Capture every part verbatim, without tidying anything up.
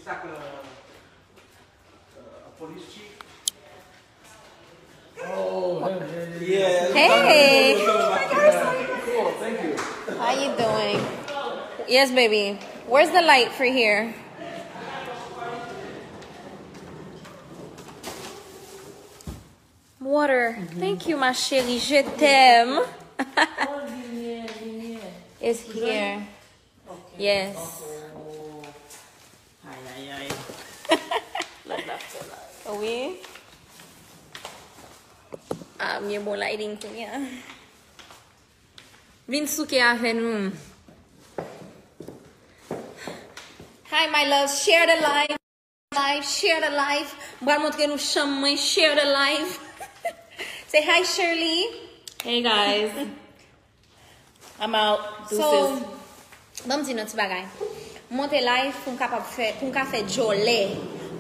Oh, yeah, yeah, yeah, yeah. Hey. Cool, thank you. How you doing? Yes, baby. Where's the light for here? Water. Thank you, ma chérie. Je t'aime. It's here. Yes. Ay, ay, ay. Wi. Ah, m gen bon lighting kounye a. Vin souke avè nou. Hi, my love. Share the live. Live, share the live. M pral montre nou chanm mwen. Share the live. Say hi, Shirley. Hey, guys. I'm out. So, deuces. Ban m di nou ti bagay. Monte live pou m kapab fè, pou m ka fè djòlè.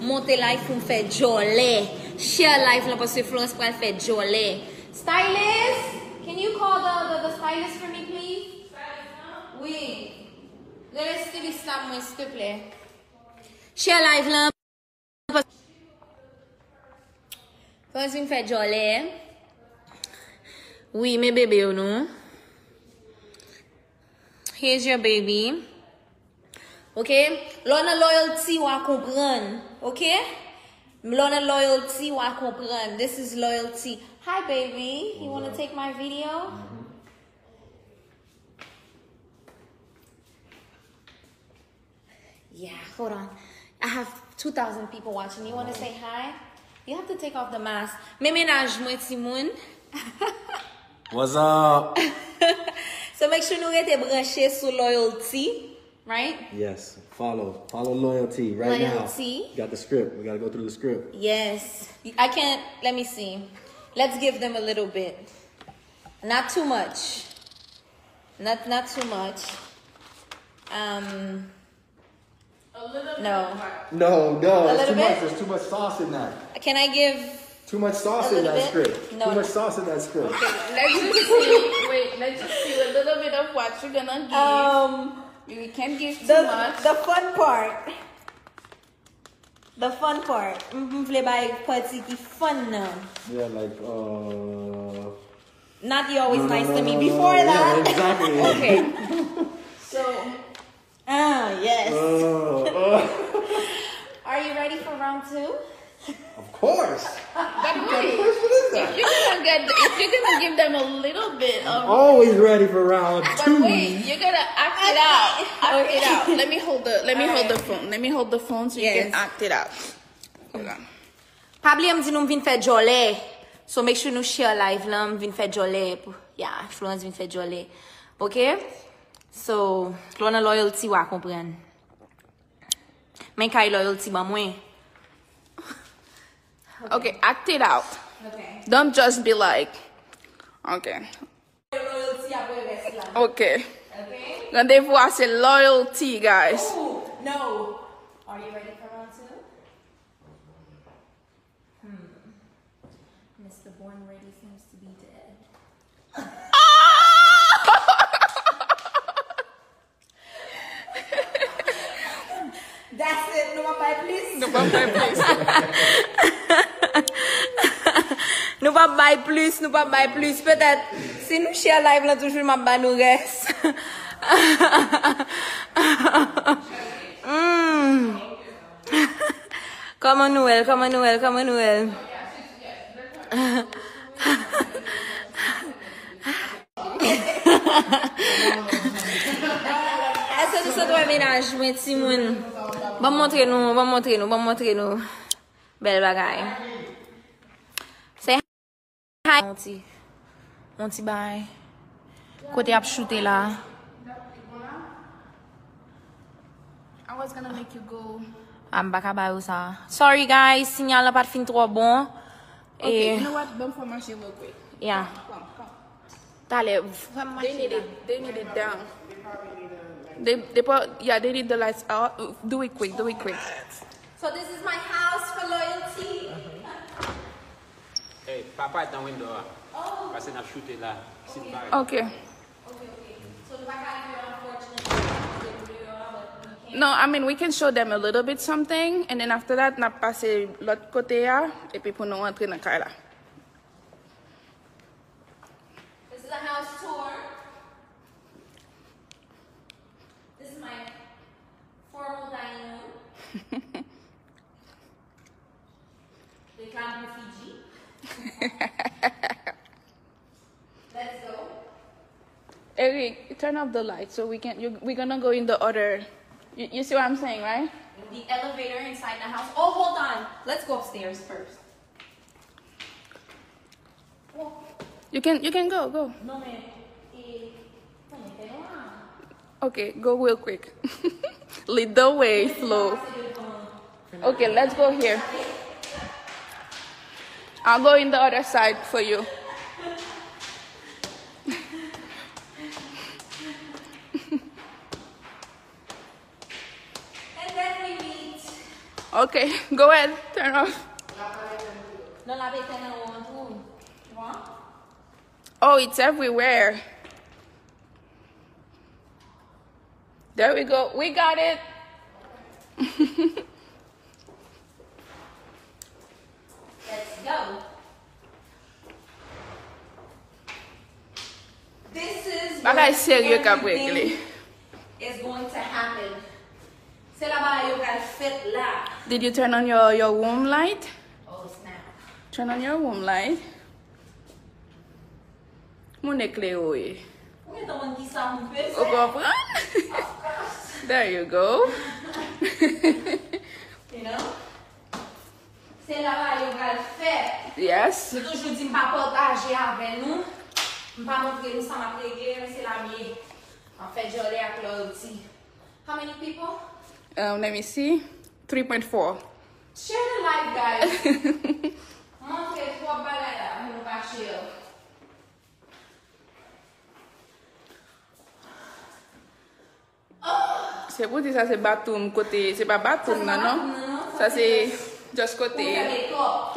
Monte live pou m fè djòlè. Share live lan paske Florence pral fè djòlè. Stylist, can you call the, the, the stylist for me, please? Wi. Rele stylist la mwen, silteplè. Share live lan. Fò n vin fè djòlè. Wi, men bebe yo nou. Here's your baby. Ok? Lè w nan loyalty, w a konprann. Ok? Lè w nan loyalty, w a konprann. This is loyalty. Hi, baby. You wanna take my video? Yeah, hold on. I have two thousand people watching. You want to say hi? You have to take off the mask. Men mennaj mwen, timoun. What's up? So make sure nou rete branche sou loyalty, right? Yes, follow. Follow loyalty right now. Loyalty. Got the script. We gotta go through the script. Yes. I can't. Let me see. Let's give them a little bit. Not too much. Not, not too much. Um, no. No, no, that's too much. There's too much sauce in that. Can I give too much sauce in that script? No. Too much sauce in that script. Okay, let's just see. Wait, let's just see a little bit of what you're gonna give. Um, you can give too much. The fun part. The fun part. M, m vle bay pati ki fun nan. Yeah, like, uh, not he always nice to me before that. Yeah, exactly. Okay. So, ah, yes. Uh, uh. Are you ready for round two? Of course. But wait, if you're gonna get, if you're gonna give them a little bit of, I'm always ready for round two. But wait, you're gonna act it out. Act it out. Let me hold the, let me hold the phone. Let me hold the phone so you can act it out. Hold on. Pa bliye m di nou m vin fè djòlè. So make sure nou share live lan, m vin fè djòlè. Yeah, Florence vin fè djòlè. Ok? So, lè w nan loyalty, w a konprann. Men kay loyalty ban mwen. Okay, act it out. Okay. Don't just be like, okay. Loyalty apre rès la. Okay. Okay? Randevou a se loyalty, guys. Ooh, no. Are you ready for round two? Hmm. Mister Born Ready seems to be dead. That's it. Nou p ap bay plis. Nou p ap bay plis. Nou p ap bay plis, nou p ap bay plis. Petèt, si nou share live lan toujou, m ap ba nou rès. Mm. Kòman nou wè l? Kòman nou wè l? Kòman nou wè l? Èske nou sot wè mennaj mwen, timoun? Ban m montre nou, ban m montre nou, ban m montre nou. Bèl bagay. Say hi. On ti, on ti bay. Kote y ap choute la? I was gonna make you go. Ah, m pa ka ba yo sa. Sorry, guys, sinyal la pa t fin twò bon. Okay, you know what? Ban m fè mache real quick. Yeah. Come, come, come. Talè, fè m mache la. They need it, they need it down. They, they put, yeah, they need the lights out. Do it quick, do it quick. So this is my house for loyalty. Hey, papa t nan window a. Oh. Pase n ap choute la. Sit back. Okay. Okay, okay. So nou pa ka di yo, unfortunately, nou pa ka di yo, but we can. No, I mean, we can show them a little bit something, and then after that, n ap pase lòt kote a, epi pou nou antre nan kay la. This is a house tour. This is my formal dining room. Reklame pou Fiji. Let's go. Eric, turn off the light so we can. You, we're gonna go in the other. You, you see what I'm saying, right? The elevator inside the house. Oh, hold on. Let's go upstairs first. Oh. You can, you can go, go. Non, men, e, konbyen fè nwa? Okay, go real quick. Lead the way, Flo. Okay, let's go here. I'll go in the other side for you. And then we meet. Okay, go ahead, turn off. Non, l ap etenn anwo an tou. Tu vois? Oh, it's everywhere. There we go. We got it. Let's go. This is where everything is going to happen. Bagay serye k ap regle. Se la bagay yo pral fèt la. Did you turn on your, your room light? Oh, snap. Turn on your room light. Moun eklere w ye. Ou gentan konn ki sa moun bezwen. Ou konprann? Of course. There you go. You know? Se la bagay yo pral fèt. Yes. Nou toujou di m pa pataje avè nou. M pa montre nou sa m ap regle, men se la m ye. M ap fè djòlè ak loyalty. How many people? Um, let me see. Three point four. Share the live, guys. Montre twòp bagay la, moun pa share. Se pou di sa se bathroom kote, se pa bathroom nan, non? Sa se just kote. Pou fè makeup.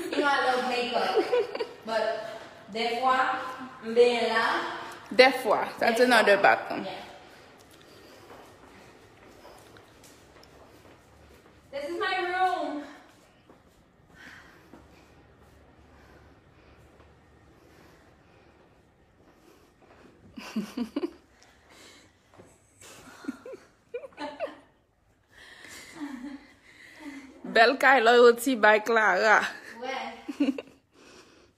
You know I love makeup. But dèfwa, m benyen la. Dèfwa, that's another bathroom. Yeah. This is my room. Bèl kay loyalty by Clara. Wè.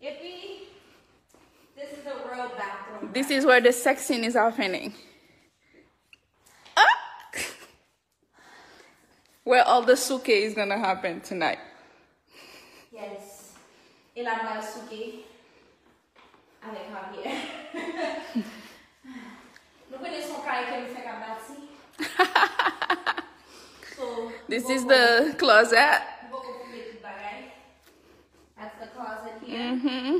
Epi, this is the royal bathroom. This is where the sex scene is happening. Ah! Where all the souke is gonna happen tonight. Yes. E la nou al souke avèk Javier. Nou konnen se yon kay ke nou fèk ap bati. So, this is the closet. Nou poko fouye tout bagay. That's the closet here. Mm-hmm.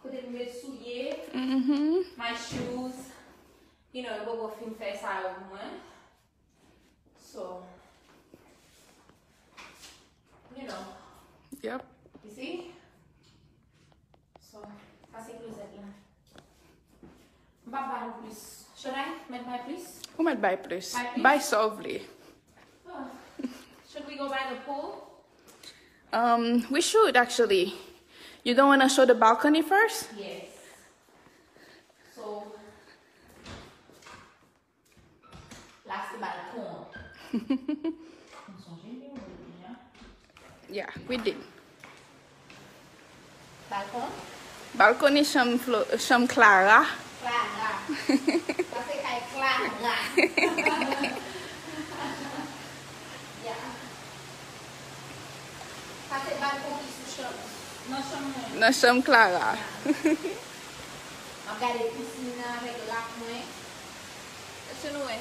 Kote m met soulye, mm-hmm, my shoes. You know, yo poko fin fè sa yo pou mwen. So, you know. Yep. You see? So, sa se closet la. M p ap ba nou plis. Should I mèt bay plis? Ou mèt bay plis. Bay plis? Bay sa w vle. Oh. Should we go by the pool? Um, we should actually. You don't wanna show the balcony first? Yes. So, la se balkon. Nou sonje li ou deja? Yeah, we did. Balkon? Balkon ni chanm Flo-, chanm Clara. Clara. Sa se kay Clara. Yeah. Sa se balkon ki sou chanm. Nan chanm mwen. Nan chanm Clara. Yeah. M ap gade pisin nan avèk lak mwen. Èske nou wè?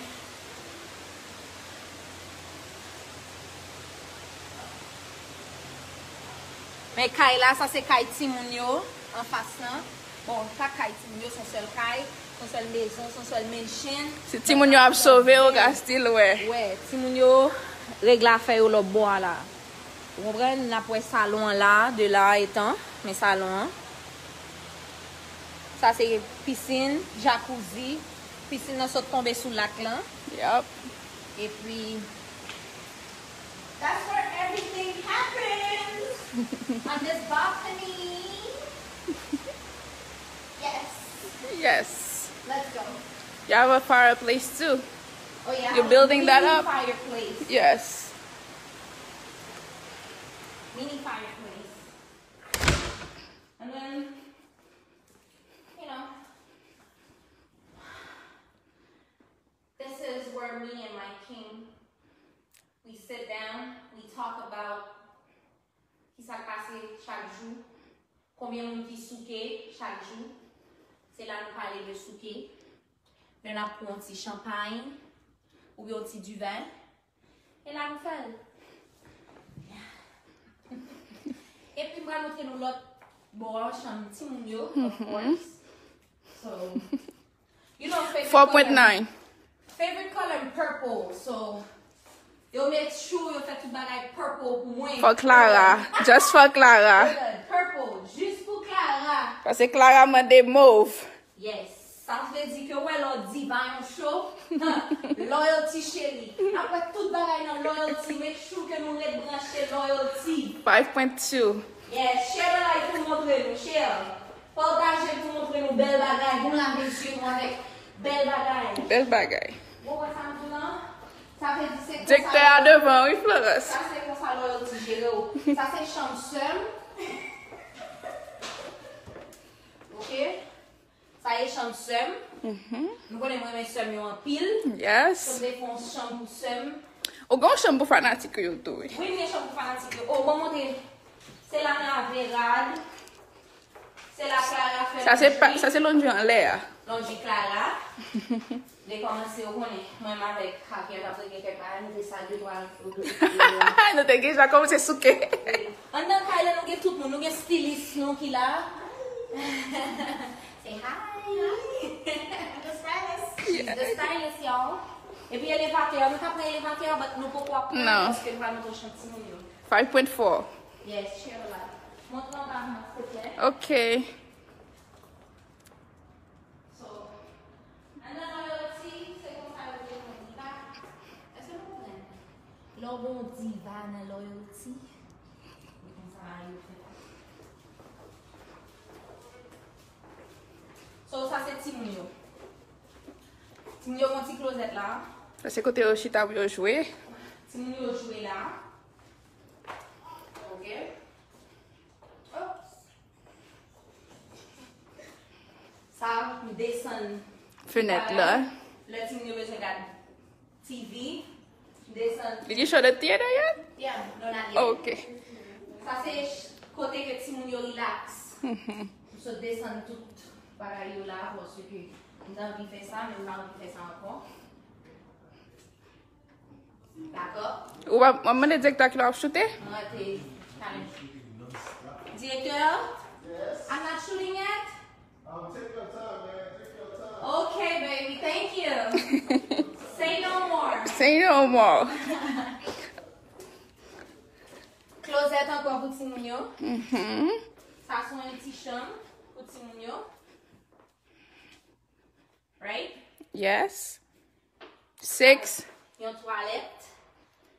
Men kay la, sa se kay timoun yo, anfas lan. Bon, pa kay timoun yo, se yon sèl kay, se yon sèl mezon, se yon sèl mansion. Si timoun yo ap sove, ou ka still wè. Wè, timoun yo regle afè yo lòtbò a la. Ou konprann? N ap wè salon an la, de la etan, men salon an. Sa se pisin, jacuzzi. Pisin nan sot tonbe sou lak lan. Yep. Epi, that's where everything happens. On this balcony. Yes. Yes. Let's go. You have a fireplace too. Oh yeah. You building that Mini up? Fireplace. Yes. Mini fireplace. And then, you know, this is where me and my king, we sit down, we talk about ki sa k pase chak jou, konbyen moun ki souke chak jou. Se la nou pale de souke. Lè n ap pran yon ti chanpay oubyen yon ti diven. E la nou fè l. Epi m pral montre nou lòt bò a, chanm timoun yo, of course. So, you know, favorite Four point nine. Favorite color m purple, so yo make sure yo fè tout bagay purple pou mwen. For Clara. Just for Clara. Purple, jis pou Clara. Paske Clara mande mauve. Yes. Sa vle di ke wè lò diva yon show. Loyalty cheri. Apre tout bagay nan loyalty, make sure ke nou ret branche loyalty. Five point two. Yes, share the live pou montre nou, share. Pataje pou montre nou bèl bagay, nou lave zye nou avèk bèl bagay. Bèl bagay. Bon, wè sa m di lan? Sa vle di se konsa Direktè a devan, wi, Florence. Sa se konsa loyalty jere w. Sa se chanm sè m. Ok? Sa e chanm sè m. Nou konnen mwen renmen sè m yo anpil. So Yes. m te fè yon chanm pou sè m. Ou gen yon chanm pou fanatik yo tou, wi. Wi, m gen chanm pou fanatik yo. Oh, bon, montre. Se la m lave rad. Se la Clara fè Sa se pa, laundry. Sa se laundry anlè a. Laundry Clara. De kòmanse, ou konnen, mwen m avèk Javier t ap regle kèk bagay, nou te sa de twa. Nou te genja kòmanse souke. Anndan kay la, nou gen tout moun. Nou gen stilis nou ki la. Say hi. The stylist. She's the stylist, y'all. Epi elevatè, nou ka pran elevatè, but nou poko ap pran Non. Paske nou pa montre chanm timoun yo. Five point four. Yes, share la. Montre anba mwen, silvouplè. Ok. So, anndan loyalty, se konsa yo te fè diva. Èske nou konprann? Lè w gen yon diva nan loyalty, se konsa yo fè. So, sa se timoun yo. Timoun yo gon ti klozèt la. Sa se kote yo chita pou yo jwe. Timoun yo jwe la. Ok. Oops. Sa, m desann Fenèt la. Lè timoun yo bezwen gad T V, m desann. Did you show the theater yet? Yeah, no, not yet. Ok. Sa se ch- kote ke timoun yo relax. M sot desann tout bagay yo la, paske m te anvi fè sa, men m pa anvi fè sa ankò. Dakò? Ou w ap w ap mande direktè a kilè w ap choute? M rate talè. Direktè? I'm not shooting yet? Um, take your time, man. Take your time. Okay, baby, thank you. Say no more. Say no more. Klozèt ankò pou timoun yo. Mhm. Sa se yon ti chanm pou timoun yo. Right? Yes. Six. Yon twalèt.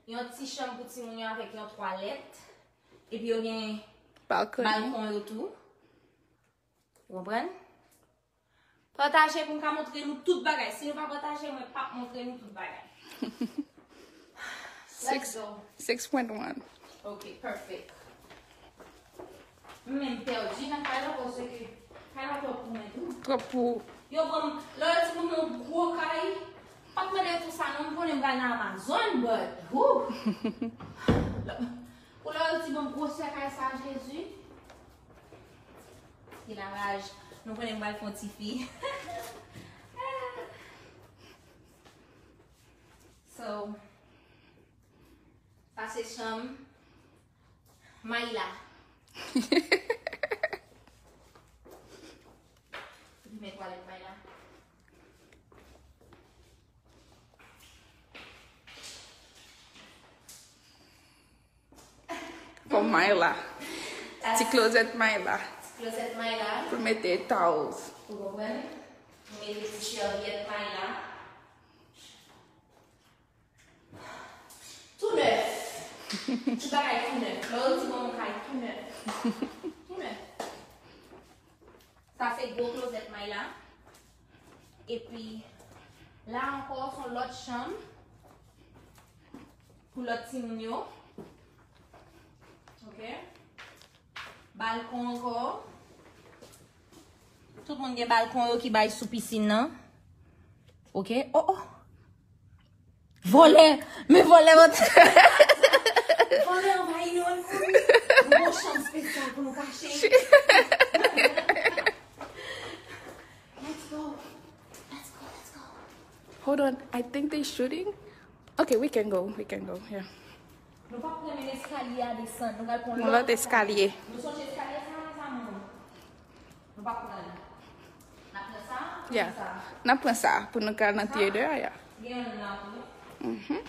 Yon ti chanm pou timoun yo avèk yon twalèt. Epi yo gen Balcony. Balkon yo tou. Ou konprann? Pataje pou m ka montre nou tout bagay. Si nou pa pataje, mwen p ap montre nou tout bagay. Let's Six. Go. Six point one. Ok, perfect. M menm pèdi nan kay la paske kay la twòp pou mwen tou. Twòp pou Yo ban m, lè yo di pou m yon gwo kay, pa t mande tou sa non, m konnen m pral nan Amazon, but, whew. Pou lè yo di ban m gwosè kay sa, Jezi. Ki laraj, nou konnen m pral fè yon ti fi. So, sa se chanm Mayla. Li met twalèt Mayla. For Mayla. Ti klozèt Mayla. Klozèt Mayla. Pou mete towels. Ou konprann? Ou mete ti sèvyèt Mayla. Tout bagay tou nèf. Lè yo di bon, yon kay tou nèf. Tou nèf. Sa se gwo klozèt may la. Epi, la ankò, se yon lòt chanm pou lòt timoun yo. Ok. Balkon ankò. Tout moun gen balkon yo ki bay sou pisin nan. Ok. Oh, oh. Vòlè. Men vòlè mwen. Vòlè anvayi nou, ann kouri. Nou gon chanm espesyal pou nou kache. Let's go. Let's go, let's go. Hold on, I think they shooting. Okay, we can go, we can go, yeah. Nou p ap renmen eskalye a desann. Nou pral pran yon lòt eskalye. Nou sonje eskalye sa, mezanmi? Nou p ap pran li. N ap pran sa, n ap pran sa. Yeah. N ap pran sa pou nou ka nan theater a, yeah. Gen youn la tou. Mhm.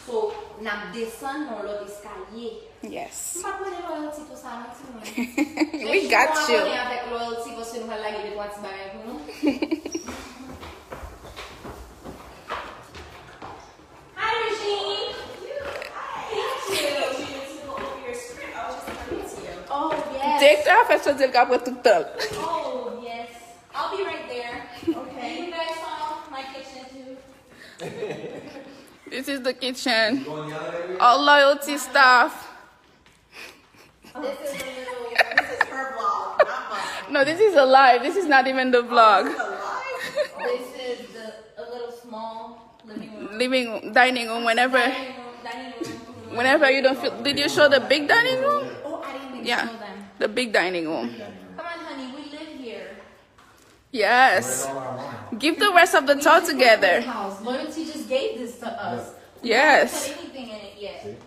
So, n ap desann nan lòt eskalye. Yes. M pa konnen loyalty tou sa non, timoun. We got you. Abòne avèk loyalty paske nou pral lage de twa ti bagay pou nou. Hi, Regine. Thank you. Hi. Thank you. She didn't go over your script. I was just coming to you. Oh, yes. Direktè a fè santi l ka pran tout tan. Oh, yes. I'll be right there. Okay. You guys saw my kitchen too. This is the kitchen. All loyalty staff. This is a little, this is her vlog, not mine. No, this is a live. This is not even the vlog. Oh, this is a live? This is the, a little small living room. Living, dining room, whenever, dining room, dining room. Whenever you don't feel, did you show the big dining room? Oh, I didn't even show them. Yeah, the big dining room. Come on, honey, we live here. Yes. Give the rest of the tour together. Loyalty just gave this to us. Yes. We haven't put anything in it yet. See? You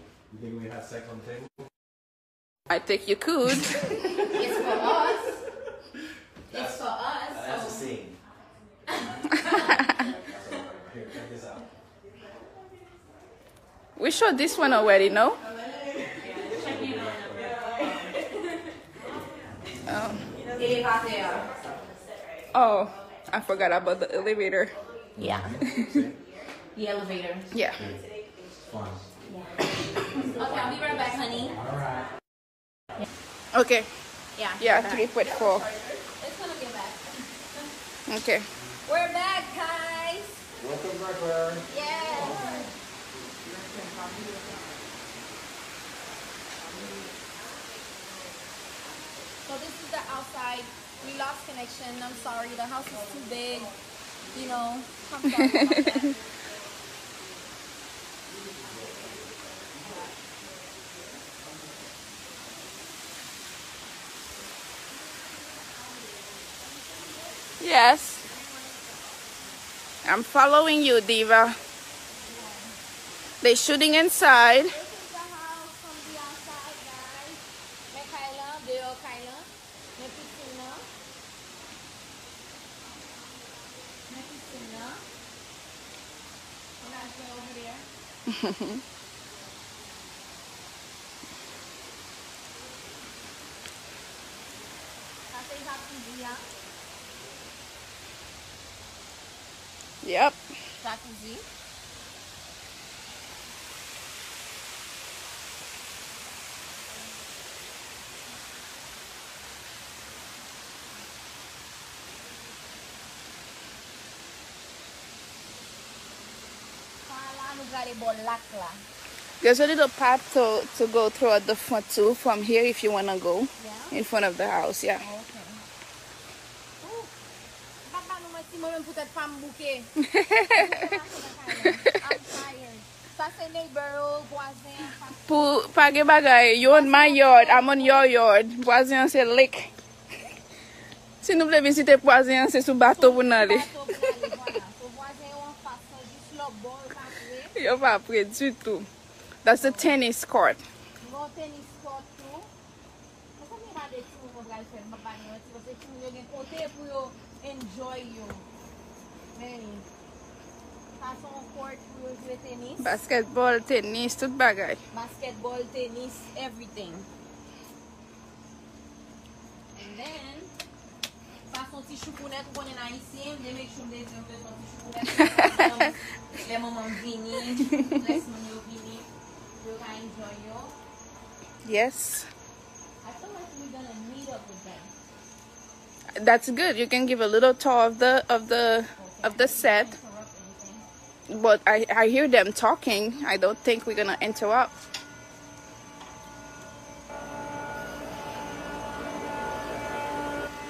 think we had sex on the table? I think you could. It's for us. It's for us. That's a scene. That's all right. Here, check this out. We showed this one already, no? Oh. Oh, I forgot about the elevator. Yeah. The elevator. Yeah. Okay, I'll be right back, honey. Okay. Yeah, yeah, three point four. It's gonna get back. Okay. We're back, guys. Welcome back, Larry. Yes. So this is the outside. We lost connection. I'm sorry. The house is too big. You know, I'm sorry about that. Yes. I'm following you, Diva. They shooting inside. This is the house from the outside, guys. Men kay lan, deyò kay lan. Men pisin nan. Men pisin nan. Mwen al jwe over there. Sa se jacuzzi a. Yep. Jacuzzi. Pa la, nou prale bò lak la. There's a little path to, to go throughout the front too, from here if you wanna go in front of the house, yeah. Oh, okay. Ooh. M pa ba nou manti, mwen menm poutèt pa m bouke. I'm tired. Sa se neighbor yo, vwazen an, pa... Pou pa gen bagay, you on my yard, I'm on your yard. Vwazen an se lake. Si nou vle vizite vwazen an, se sou bato pou n ale. Sou bato pou n ale, vwala. So, vwazen yo anfas lan, jis lòtbò, yo pa pre. Yo pa pre ditou. That's the tennis court. Nou gen yon tennis court tou. Mezanmi, gade timoun mwen pral fè, m pap ba nou manti, paske timoun yo gen kote pou yo enjoy yo. Men, sa se yon court pou yo jwe tenis. Basketball, tenis, tout bagay. Basketball, tenis, everything. And then, sa se yon ti choukounèt, ou konnen n Ayisyen, m te make sure m te di yo m te fè yon ti choukounèt. Lè manman m vini, lè timoun yo vini. Yes. That's good. You can give a little tour of the of the of the set. But I I hear them talking. I don't think we're gonna interrupt.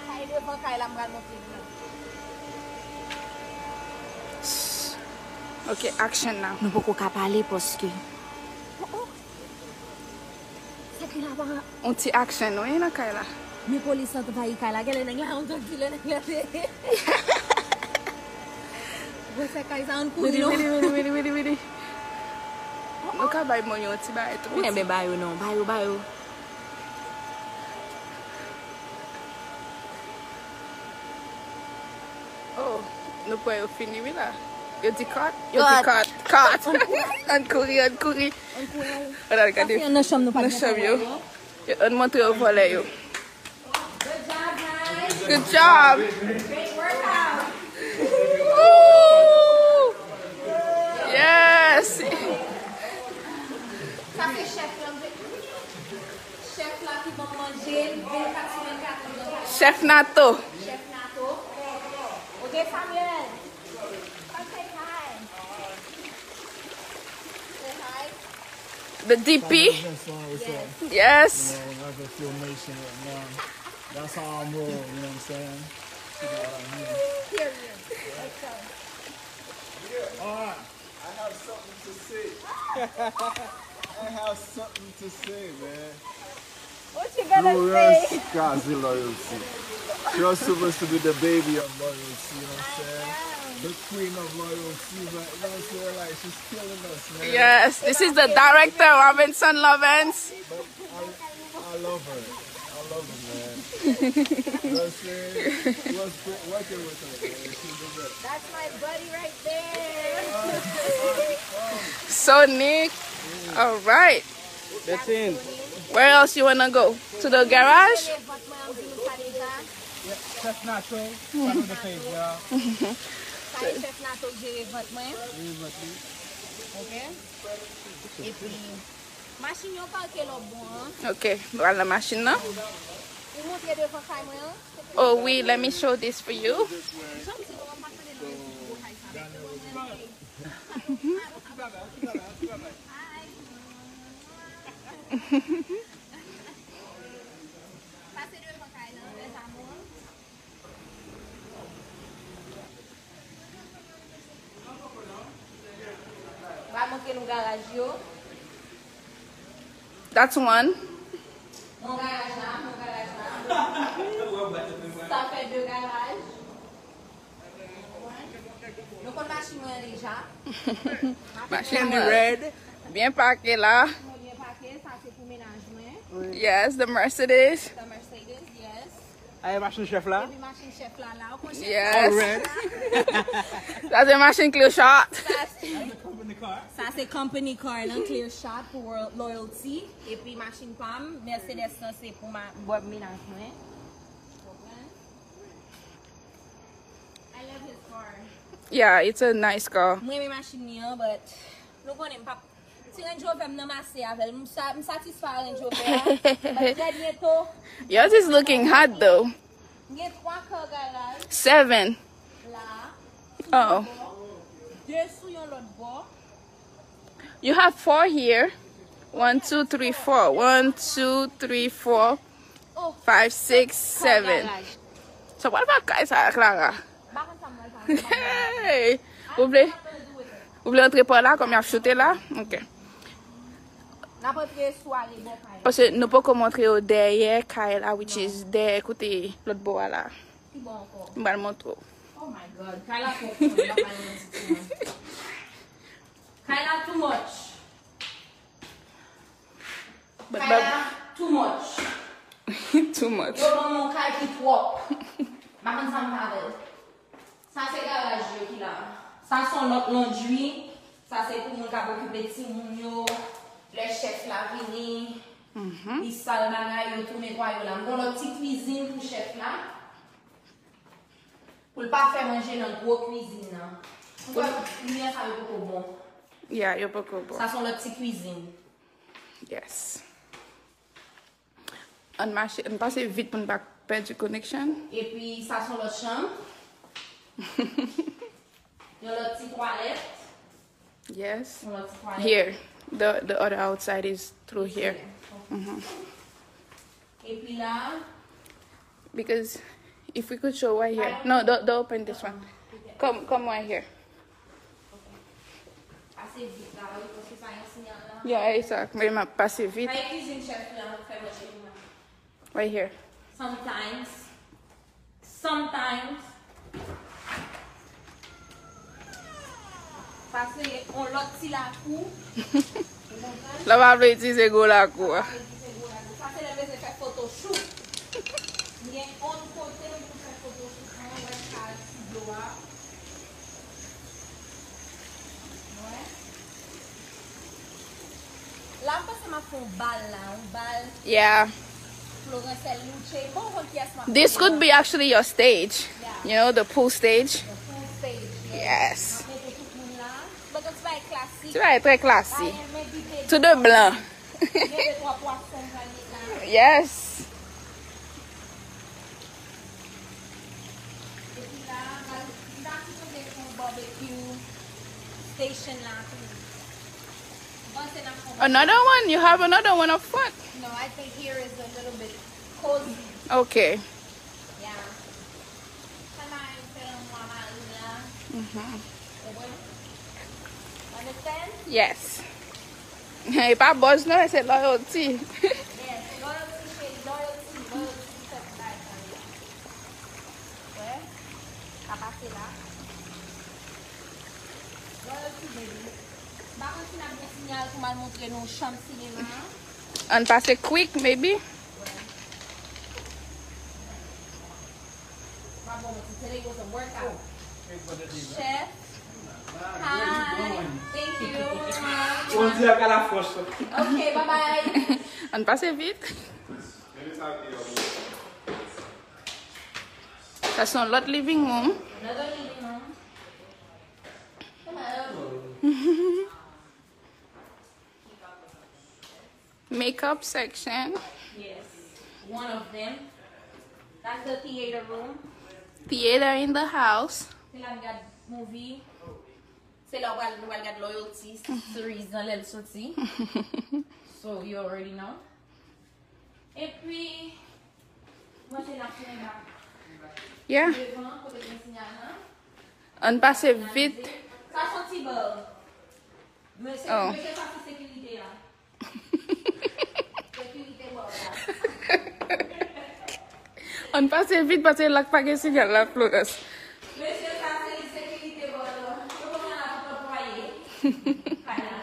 Kay devan kay la, m pral montre nou. Ok, action now. Nou poko ka pale paske. Oh, oh. Sa ki la pa. On ti action, wi, nan kay la. Men polis anvayi kay la. Genlè nèg la yon drug dealer, nèg la te. Gwo sè kay sa, ann kouri non. Vini, vini, vini, vini, vini. Nou ka bay moun yo ti bagay tou piti. Wi, men ba yo non, ba yo, ba yo. Oh, nou kwè yo fini wi la. Yo di cut, yo di cut, cut. Ann kouri, ann kouri. Ann al gade nan chanm yo. Yo, ann montre yo vòlè yo. Good job. Woo! Yes. Sa se chèf la. Chèf la ki ban m manje vennkat sou vennkat. Chèf Nato. Chèf Nato. Ok, Samuel. Come say hi. Say hi. The D P. Yes. Yes. You know, as a Filmation right now. That's how I'm rolling, you know what I'm saying? You know what I mean? Period. Let's go. All right. I have something to say. I have something to say, man. What you gonna say? Florence Kazi Loyalty. You're supposed to be the baby of loyalty, you know what I'm saying? The queen of loyalty, but you know what I'm saying? Like, she's killing us, man. Yes, this is the director, Robinson Lovens. But I, I love her. I love her, man. You know what I'm saying? It was great working with her, man. She's the best. That's my buddy right there. Sonic. All right. That's in. Where else you wanna go? To the garage? Chef Nacho, follow the page, y'all. Sa e chèf Nato k jere vant mwen. Ok. Epi, machin yo pake lòtbò an. Ok, nou al nan machin nan. Ou montre devan kay mwen an. Oh wi, let me show this for you. Pase devan kay la, les amours. Pral montre nou garaj yo. That's one. Mon garaj la, mon garaj la. Sa fè de garaj. Nou konn machin mwen an deja. Machin mwen red. Byen pake la. Mwen byen pake, sa se pou mennaj mwen. Yes, the Mercedes. The Mercedes, yes. Aye, machin chèf la. Epi machin chèf la la, ou konn chèf la. Yes. Sa se machin Clear Shot. Sa se, sa se company car nan, Clear Shot pou Royal-, Loyalty. Epi machin pa m, Mercedes lan se pou ma-, bòb mennaj mwen. Konprann? I love his car. Yeah, it's a nice car. Mwen renmen machin li an, but nou konnen m p ap Ti Range Rover m nan m ase avè l. M sa-, m satisfè a Range Rover a. But trè byento. Yours is looking hot though. M gen twa kar garaj. Seven. La. Oh. De sou yon lòt bò. You have four here. One, two, three, four. One, two, three, four, five, six, seven. So what about kay sa, Clara? Hey! Ou vle, ou vle antre pa la kòm y ap choute la? Ok. N ap antre sou ale bò kay la. Paske nou poko montre yo dèyè kay la, which is dèyè kote lòt bò a la. Ki bò ankò? M pral montre w. Oh my God, kay la twò fò, m pa pale yon ti ti. Kay la too much. Kay la too much. Too much. Yo ban m yon kay ki twòp. M pa konn sa m fè avè l. Sa se garaj yo ki la. Sa se yon lòt laundry. Sa se pou moun k ap okipe timoun yo. Lè chèf la vini, li sal bagay, yo tou netwaye yo la. M gen yon lòt ti kwizin pou chèf la. Pou l pa fè manje nan gwo kwizin nan. Ou kwè limyè sa yo poko bon? Yeah, yo poko bon. Sa se yon lòt ti kwizin. Yes. Ann mache, ann pase vit pou n pa pèdi connection. Epi sa se yon lòt chanm. Yon lòt ti twalèt. Yes. Yon lòt ti twalèt. Here. The the other outside is through here. Mhm. Epi la, Because if we could show right here. No, don't, don't open this one. Come, come right here. Pase vit la, wi, paske sa yon siyal la. Yeah, exact. Men m ap pase vit. Kay kizin chèf la, fè manje pou mwen. Right here. Sometimes. Sometimes. Sa se yon lòt ti lakou. Ou konprann? La pa vle itilize gwo lakou a. Sa se lè bezwen fè photoshoot. M gen yon kote m pou fè photoshoot mwen, wè kal ti dlo a. Wè. La m panse m ap fè yon bal la, yon bal Yeah. Florence Luce. Bon, konn kiyès m ap This could be actually your stage. You know, the pool stage. Full stage. Yes. M ap mete tout moun la. Mwen gen ti bagay klasik. Ti bagay trè klasi. Bagay mwen bite. Tout de blan. Gen de twa pwason m pral met la. Yes. Epi la, m pral, m ta sipoze fè yon barbecue station la tou. M panse n ap fè yon Another one? You have another one up front. No, I think here is a little bit cozy. Okay. Yeah. Sa mari m fè lanmou a mari m la. Mhm. Ou konprann? Understand? Yes. E pa buzz non, se loyalty. Yes, loyalty, cheri, loyalty, loyalty, fè bagay sa yo. Wè, sa pase la. Loyalty, baby. M pa konn si n ap gen sinyal pou m al montre nou chanm sinema an. Ann pase quick, maybe. M ap ba w manti, today was a workout. Chef, hi, thank you. On dirait qu'à la foche. Ok, bye bye. Ann pase vit. Sa se yon lòt living room. Another living room. Hello. Makeup section. Yes, one of them. That's the theater room. Theater in the house. Se la m gad movie. Se la w pral, nou pral gad Loyalty series nan lè l soti. So, you already know. Epi, mwen se la fenèt la. Yeah. Devan, kote gen sinyal lan. Ann pase vit. Sa se yon ti bar. Mesye, Oh. mesye sa se sekirite a. Sekirite bar la. Ann pase vit paske la pa gen sinyal la, Florence. Mesye sa se sekirite bar la. Yo konn la tout lòt pwaye. Kay la.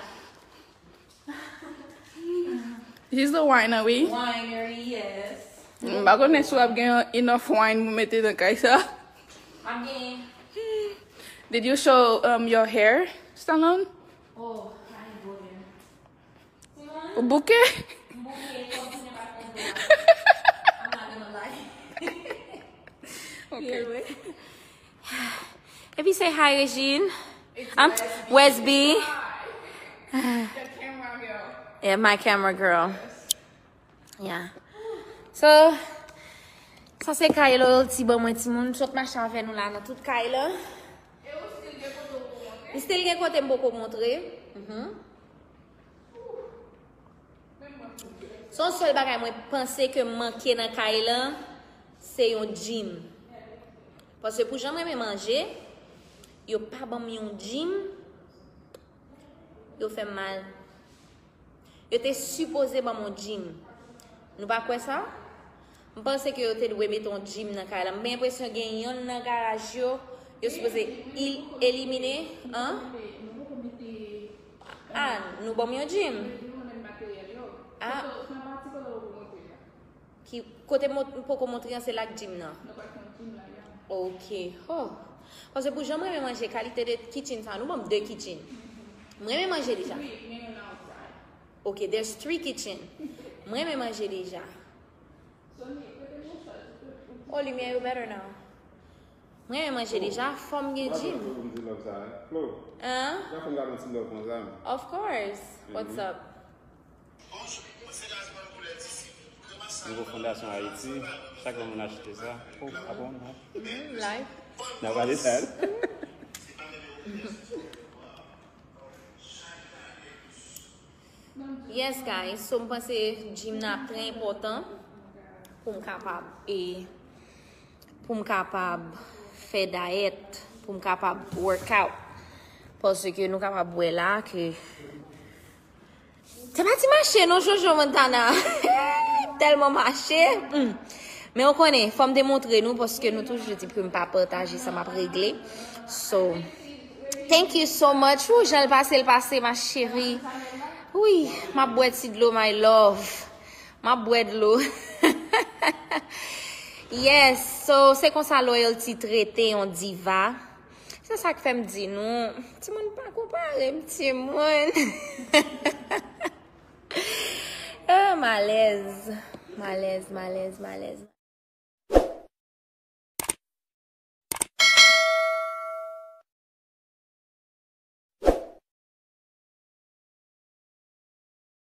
He's the winery. Winery, yes. M pa konnen si w ap gen enough wine pou mete nan kay sa. M ap gen. Did you show um, your hair salon? Oh, I ain't go there. Simon, Ou bouke? m bouke, kòm si ne pa konn. I'm not gonna lie. Okay. Epi say hi, Regine. I'm Wesby. The camera girl. Yeah, my camera girl. Yeah. So, sa se kay Loyalty ban mwen timoun. Sot mache avè nou la nan tout kay la. M still gen kote m poko montre. Mhm. Se yon sèl bagay mwen panse ke m manke nan kay la, se yon gym. Paske pou jan m renmen manje, yo pa ban m yon gym, yo fè m mal. Yo te sipoze ban m yon gym. Nou pa kwè sa? M panse ke yo te dwe mete yon gym nan kay la. M gen enpresyon gen yonn nan garaj yo, yo sipoze il- elimine. An? Ah, nou ban m yon gym. Ah. Ki, kote m poko montre an, se la k gym nan. Ok. Oh. Paske pou jan m renmen manje, kalite de kitchen sa, nou ban m de kitchen. M renmen manje deja. Ok, there's three kitchen. M renmen manje deja. Oh, limyè yo better now. M renmen manje deja, fò m gen gym. Hein? Of course. What's up? Nouvo fondasyon Ayiti, chak moun achte sa. Oh, apre nou Mm, Life. N a pale sa. Yes, guys. So, m panse gym nan ap trè enpòtan pou m kapab e pou m kapab fè dayèt, pou m kapab workout. Paske nou kapab wè la ke se pa ti mache non, Jojo Montana. Tèlman mache. Mm. Men ou konnen, fò m te montre nou paske nou toujou di ke m pa pataje sa m ap regle. So, thank you so much. Ou jan l pase, l pase, ma chérie. Wi, m ap bwè ti dlo, my love. M ap bwè dlo. Yes, so se konsa Loyalty trete yon diva. Se sa k fè m di nou, timoun pa konpare m, timoun. Ah, malèz. Malèz, malèz, malèz.